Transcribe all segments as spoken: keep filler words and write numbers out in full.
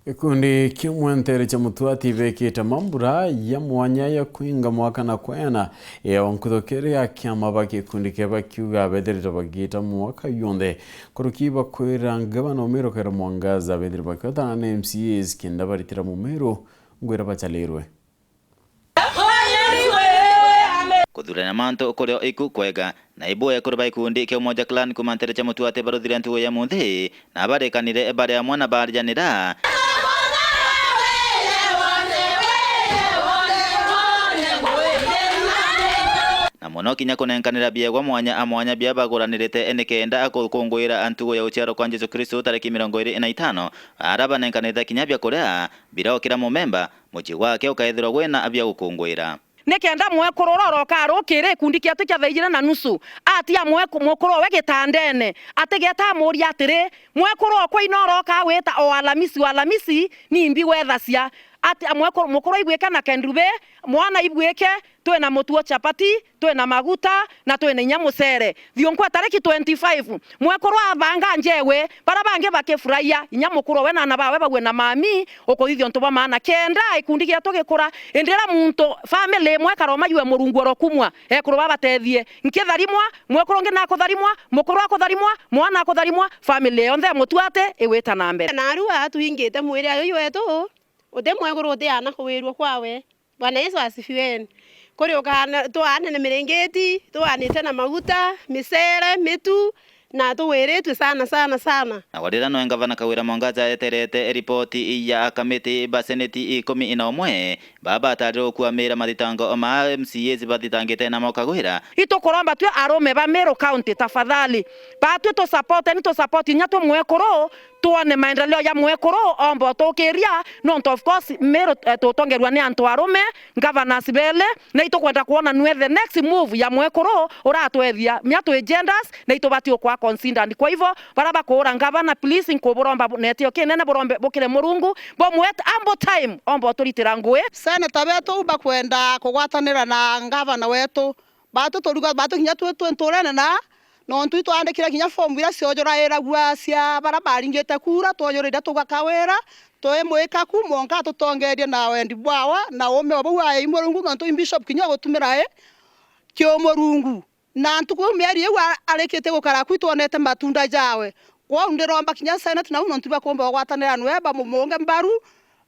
Gikundi kimwe nteere cia Mutwati ibekite mambura ya mwanya ya kwinga mwaka na kweana ya nkutho kiri ya kiama ba gikundi kia bakiuga bethirite bagiita mwaka yonthe. Nkuruki bakwira ngavana Umiru Kawira Mwangaza bethire bakiotana na M C As kenda baritira Mumiru ngwira bachalirwe. Kuthurania mantu kurio iku kwega, na ibu ekuru ba gikundi kia Umoja Clan kuuma nteere cia Mutwati baruthire ntugu ya munthi, na barikanire bari amwe na barijanira. Na mono kinya kunenkanira biegwa mwanya a mwanya bia baguranirite nikenda gukunguira ntugu ya uciarwa kwa Jesu Kristo tariki mirongo iri na itano, ara banenkanirite kinya bia kuria biraukira mumemba, mucii gwake ukaethirwa gwina bia gukunguira. Nikenda mwekuru uria uroka arukiri gikundi kietu kia thaa ijiri na nusu, atia mweku-, mukuru owe gitandene, atigeta amuria atiri, "Mwekuru okwa ino uroka wita o Alamisi, o Alamisi, ni mbi wethacia?" Atia mwekuru, mukuru aibwike na kendubi, mwana aibwike, twina mutu o chapati, twina maguta, na twina inya mucere. Thiunkua tariki twenty-five, mwekuru abanga njewe, bara bangi bakifurahia, inya mukuru we na ana bawe bague na mami, ukuthithia untu bwa maana. Kenda gikundi gietu gikura, indi ira muntu, family imwe ikaroma yue Murungu orokumwa, ekuru babatethie. Nkitharimwa, mwekuru ungi nakutharimwa, mukuru akutharimwa, mwana akutharimwa, family yonthe ya Mutwati igwita na mbere. Narua twingite mwiri ayu wetu, uti mwekuru uti ana kuwirua kwawe. Bwana Yesu asifiwe. Kuri ukaana, twaane na miringiti, twaanite na maguta, micere, mitu, na tuwiritue sana, sana, sana. Na riria noe ngavana Kawira Mwangaza eterete ripoti ya akamiti ba seneti ikumi na umwe, baba batarirwe gukuamira mathitango ma M C As bathitangite namo Kagwira. Itukuromba twi arume ba Meru County, tafadhali, batwi tusapoteni, tusapoti inya twi mwekuru, twone maendeleo ya mwekuru, omba utukiria, nontu of course Meru, eh, tutongerua ni antu arume, governors beli, na itukwenda kwona nwe the next move ya mwekuru uratwethia. Mia twi genders, na itubati ukwa considered. Kwa hivyo, bara bakuura governor, please, nkuburomba bu-, netio kinene burombe bukire Murungu, bumwe at ample time, omba uturitira ngui. Senator betu bakwenda kugwatanira na governor wetu, Batu turigo, batu kinya twi, twi nturene na, nontu itwandikire kinya fomu iria ciojurairagua cia bara baringite kura, twojurire tugakawira, twi mwikaku, mwanka atutongerie na wendi bwawe, na uume o bau aei Murungu, nontu i bishop kinya ugutumira i kiumurungu. Na ntuku iu mieri iu a-, arikitie gukara ku, itwonete matunda jawe. Kwou ndiromba kinya senate nau, nontu bakumba kugwatanira nwe, bamumunge mbaru,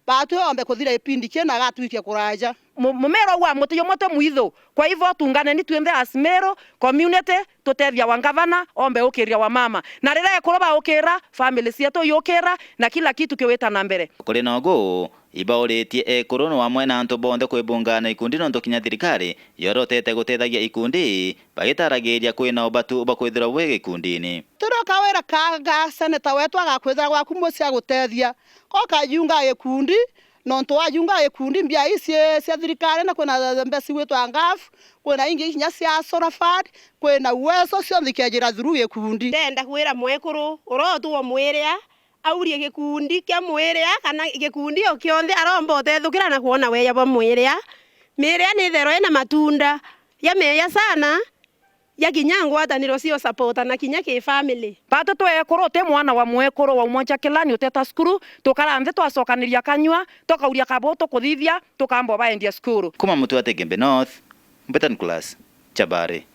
Batwi ombe kuthira gipindi kii na agatwikia kuraja. Mu-, mumero wa muti jumwe twi mwithu. Kwa hivyo, tunganeni twinthe as Meru community, tutethia wa ngavana, ombe ukiria wa mama. Na riria ekuru baukira, family cietu iukira, na kila kitu kiwita na mbere. Kuri nogu, ibauritie ekuru no amwe na antu bonthe kwibungana ikundi nontu kinya thirikari yorotete gutethagia ikundi, bagitaragiria kwina ubatu bwa kwithirwa bwi gikundini. Turi o kawira ka, ga seneta wetu agakwithira gwaku mucii agutethia. Ko kajunga gikundi, nontu wajunga gikundi, mbia ii cia thirikari, na kwina mbeca igwitwa ngaf, kwina ingi kinya cia solar fund, kwina uwezo, cionthe ikejira through gikundi. Ndenda kwira mwekuru uria utugwa mwiria aurie gikundi kia mwiria, kana gikundi o kionthe aromba utethukira na kwona weya bwa mwiria. Miria ni itherwa ina matunda ja meja sana, ja kinya ngwataniro cio supportana kinya ki family. Batu twi ekuru, uti mwana wa mwekuru wa Umoja Clan uteta cukuru, tukara nthi twacokaniria kanyua, tukauria kabo tukuthithia, tukamba ubaendia cukuru. Kuma Mutuati Igembe North, Mbeta Nicholas Chabari.